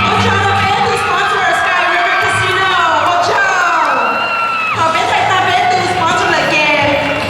Ua tsaug rau peb tus sponsor Sky River Casino, ua tsaug. Thaum peb thaij tag peb tus sponsor lawm ces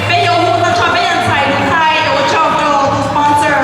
peb yuav hu tau tso peb yam ntxhais lus Thaib ua tsaug rau tus sponsor.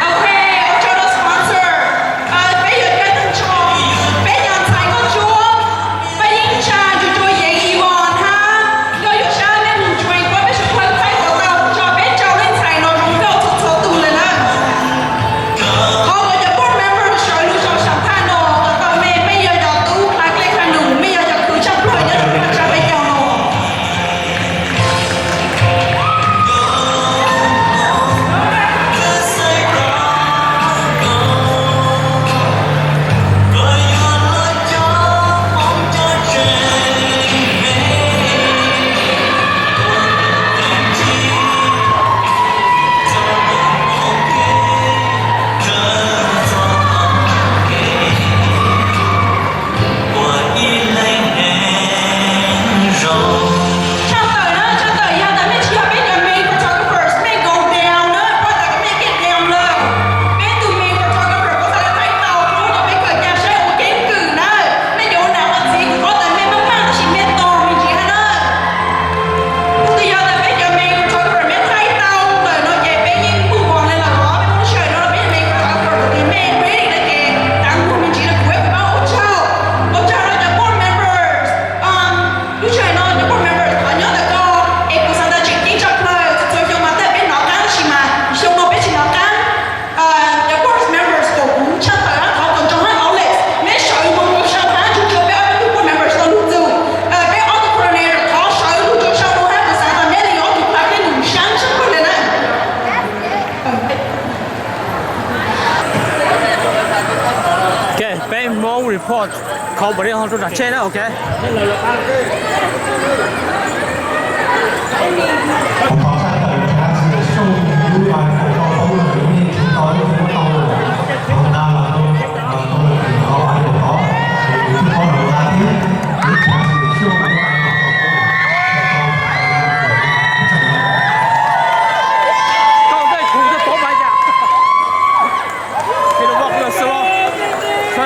Ok, ua tsaug rau sponsor. Peb yuav caij tag nrho peb yam ntxhais nkauj ntsuab, peb yeej tsa ntsuag ntsuag yeev Yvonne hab Nkauj Yuav Sab nej mus join kuab peb sawv daws thaij photo tso peb rau leej ntxhais no zoo nkauj txhua txhua tus lawm na. Qhov uas cov board member sawv lug sau sam phaj no kom tau mej, mej yog cov tub qha dlej qha num, mej yog cov khwv tshaj plawg nyob rau peb caug no. Tshaj tawm na, tshaj tawm yog tas mej tsis yog peb cov main photographers, mej go down na, pab tas kom mej get down lawm. Peb tus main photographer kuv xav tau tau hnub no peb kawm ca saib ua keeb kwm na, mej cov ua nam ua txiv kuv paub tas mej maj maj tab sis mej tos me ntsis hab na. Kuv twb yog tas peb cov main photographer mej thaij tau lawm no ces peb yeej move on le lawm os, peb lub sij hawm no peb cov main photographer kuv twb mej ready na ces tav mus me ntsis no kuv peb paub ua tsaug, ua tsaug rau cov board members. Lub sij hawm no cov board members thov nyob ntawm ko es kuv xav tas tseem ceeb tshaj plaws, txhua xyoo mas tej peb hnov qab tab sis mas xyoo no peb tsis hnov qab. Cov board members kom kuv tshaj tawm na, thov kom ntsoov hab Alex, neb sawv mus mus sau hab tsuag tsuag peb ob peb tug board members tau lug txug. Peb ob tug coordinator thov sawv lug rau sau no hab kuv xav tas neb li ob tug qha dlej num sab tshaj plaws le na. Ok, peb Hmoob Report, khau npaum li ho rau nram tsheb na, ok. Koj tej kuv twb paub mas yam. Ces lub npoj xwb los,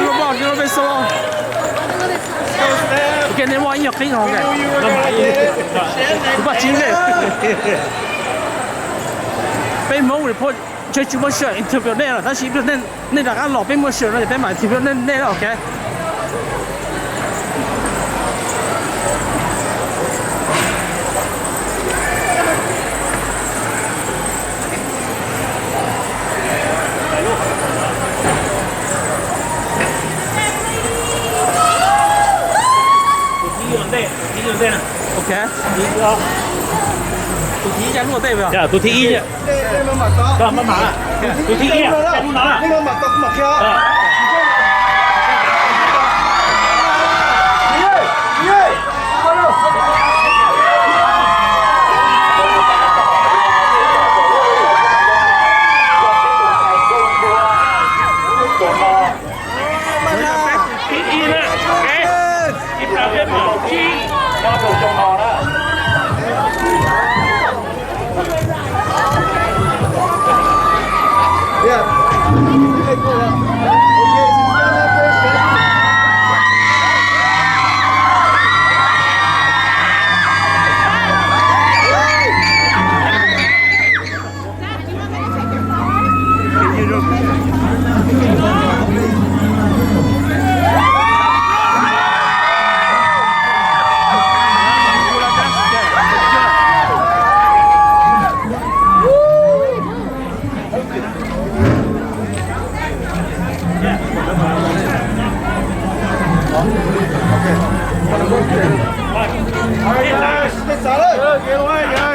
lub npoj ces lub npej xwb los. Ok, nej muaj ib nyuag qib no, ok. Kuv paj tsib nqe. Peb Hmoob Report ntshe tsis muaj sij hawm interview nej lawm tab sis nej rov qab los peb muaj sij hawm no ces peb mam interview nej na, ok. Ok. Tus thib ib, tus thib ib,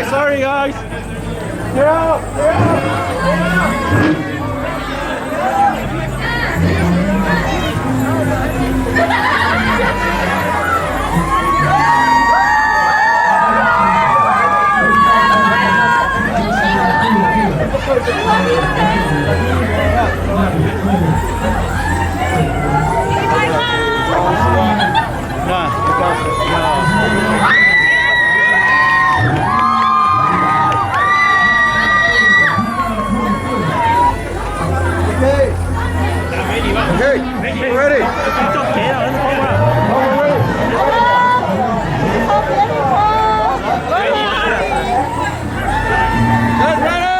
Sorry, guys. Okay, ready. Guys, ready?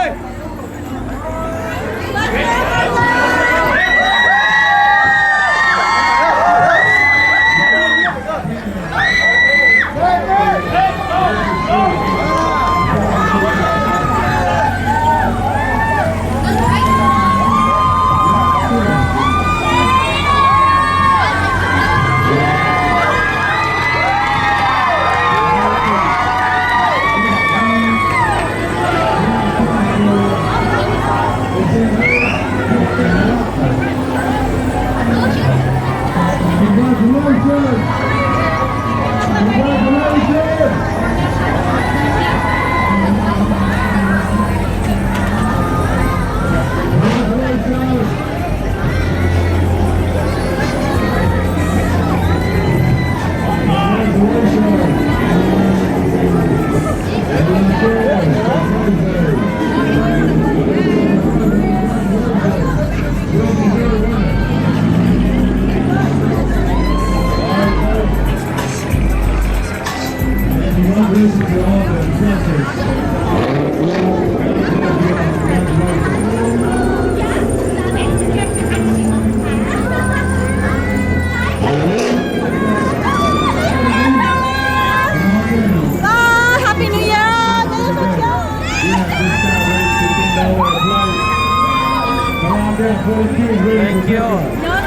Bye, Happy New Year. Thank you.